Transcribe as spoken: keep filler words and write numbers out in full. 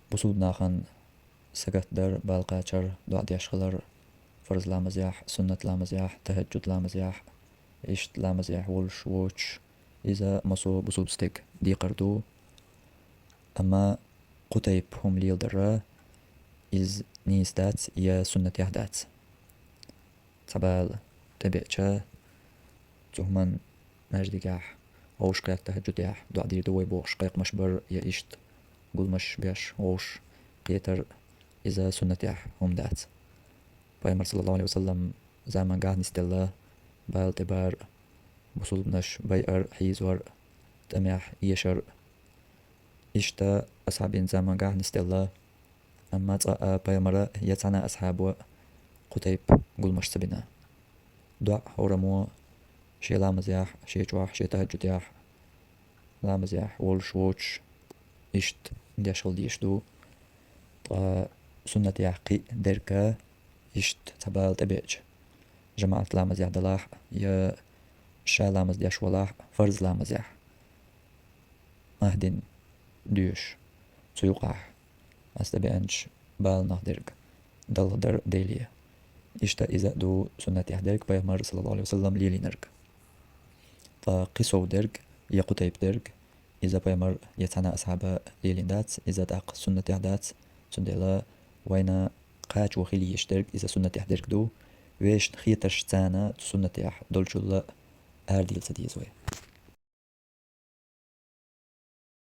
Бусулба нахана сагатдар, бала кхачар, доӀа деш хилар, фарз ламазехь, суннат ламазехь, тахӀаджуд ламазехь, иштта ламазехь волуш воцуш, иза массо а бусулба стеган декхар ду. Амма кху тайпа хӀума леладар, иза нийса дац я суннатехь дац. Цхьа бала тӀебеача, цу хӀуманна маьждигехь вовшахкхетта, тахӀаджудехь доӀа дийр ду вай бохуш кхайкхамаш бар я иштта гуламаш беш вовшахкхетар, иза суннатехь хӀума дац. Пайхамар, саллаллаху Ӏалайхи ва саллам, заманчохь нисделла бала тӀебар, бусулбанаш байар, хьийзор, тӀамехь эшар. Иштта асхьабийн заманчохь нисделла, амма цкъа а пайхамара я цхьана а асхьабо кху тайпа гуламаш ца бина. ДоӀа хӀораммо шен ламазехь, шен чохь, шен тахӀаджудехь, ламазехь волуш воцуш, иштта деш хила дезаш ду. Ткъа суннатехь кхин а дерг, иштта цхьа бала тӀебеача, жамаӀат ламазехь делахь а, я ша ламаз деш валахь а, фарз ламазехь, махьдин доьшуш, цу юкъахь ас тӀебеанчу баланах дерг далхадар Деле. Иштта иза а ду суннатехь дерг, пайхамар, саллаллаху Ӏалайхи ва саллам, лелийнарг. Ткъа кхин сов дерг я кху тайпа дерг, иза пайхамар я цхьана а асхьаба лелийна дац, иза тӀаккха суннатехь дац. Цундела вайна кхачо хила езаш дерг иза суннатехь дерг ду. Вешан хетарш царна цу суннатехь долчул арадийла ца деза вай.